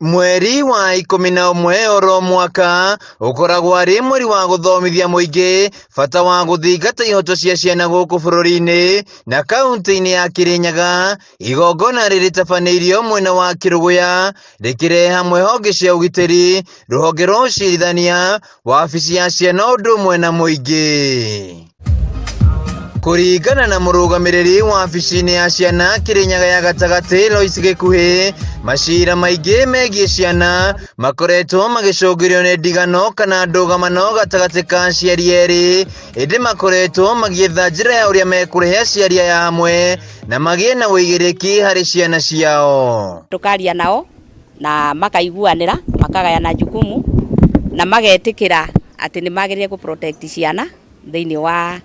Mweri wa 11 oro mwaka ũkoragwo arĩ mweri wa gũthomithia mũingĩ bata wa gũthingata ihoto cia ciana gũkũ bũrũri-inĩ na kaunti-inĩ ya Kirinyaga. Igongona rĩrĩtabanĩirio mwena wa Kĩrũgũya rĩkĩrehe hamwe honge cia ũgitĩri, rũhonge rwa ũcirithania, wabici ya ciana ũndũ ũmwe na mũingĩ. Kũringana na mũrũgamĩrĩri wabici-inĩ ya ciana Kĩrĩnyaga ya gatagatĩ Lois Gĩkuhĩ, macira maingĩ megiĩ ciana makoretwo magĩcũngĩrĩrio nĩ ndigano kana ndũgamano gatagatĩ ka aciari erĩ, ĩndĩ makoretwo magĩetha njĩra ya ũrĩa mekũrehe aciari aya hamwe na magĩe na ũigĩrĩki harĩ ciana ciao. Tũkaria nao na makaiguanĩra, makagayana jukumu na magetĩkĩra atĩ nĩ magĩrĩire gũ protect ciana thĩinĩ wa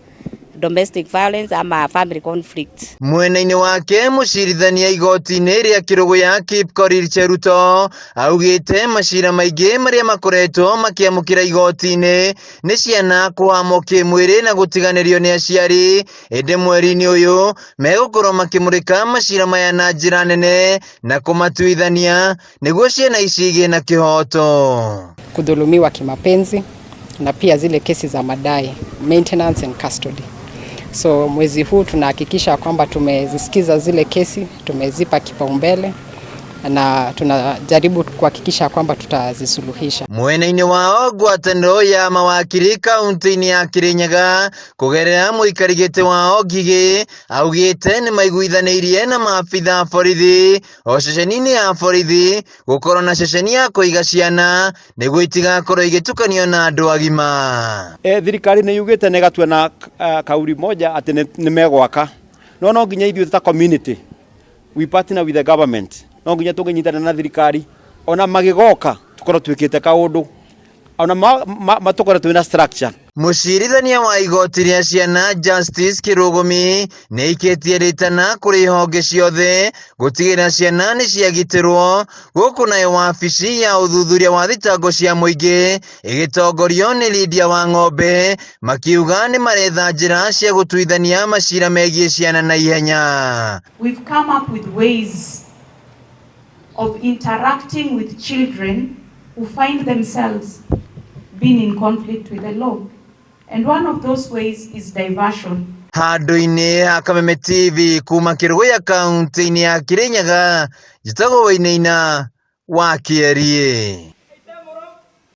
domestic violence ama family conflict. Mwena-inĩ wake mũcirithania igoti-inĩ rĩa Kĩrũgũya Kipkorir Cheruto augĩte macira maingĩ marĩa makoretwo makĩamũkĩra igoti-inĩ nĩ ciana kũhamwo kĩmwĩrĩ na gũtiganĩrio nĩ aciari, ĩndĩ mweri-inĩ ũyũ megũkorwo makĩmũrĩka macira maya na njĩra nene na kũmatuithania nĩguo ciana ici igĩe na kĩhoto. Kudhulumiwa kimapenzi na pia zile kesi za madai, maintenance and custody. So mwezi huu tunahakikisha kwamba tumezisikiza zile kesi, tumezipa kipaumbele na tunajaribu kuhakikisha kwamba tutazisuluhisha. Mwena-inĩ wao ngwatanĩro ya mawakiri kaunti-inĩ ya Kirinyaga kũgerera mũikari gĩtĩ wao Ngigĩ augĩte nĩ maiguithanĩirie na maabitha a borithi o ceceni-inĩ ya borithi gũkorwo na ceceni ya kũiga ciana nĩguo itigakorwo igĩtukanio na andũ agima. Thirikari nĩ yugĩte nĩ ĩgatua na kauri moja atĩ nĩ megwaka, no no nginya ithuĩ ta community we partner with the government, no nginya tũngĩnyitana na thirikari ona magĩgoka tũkorwo twĩkĩte kaũndũ ona matũkorwo twĩna structure. Mũcirithania wa igoti rĩa ciana Justice Kĩrũgũmi nĩ aikĩtie rĩtana kũrĩ honge ciothe gũtigĩrĩra ciana nĩ ciagitĩrwo, gũkũ nayo wabici ya ũthuthuria wa thitango cia mũingĩ ĩgĩtongorio nĩ Lydia Wang'ombe makiuga nĩ maretha njĩra cia gũtuithania macira megiĩ ciana na ihenya. We've come up with ways of interacting with children who find themselves being in conflict with the law. And one of those ways is diversion. Handũ-inĩ ha Kameme TV kuma Kĩrũgũya kaunti-inĩ ya Kĩrĩnyaga, njĩtagwo Wainaina wa Kĩeriĩ.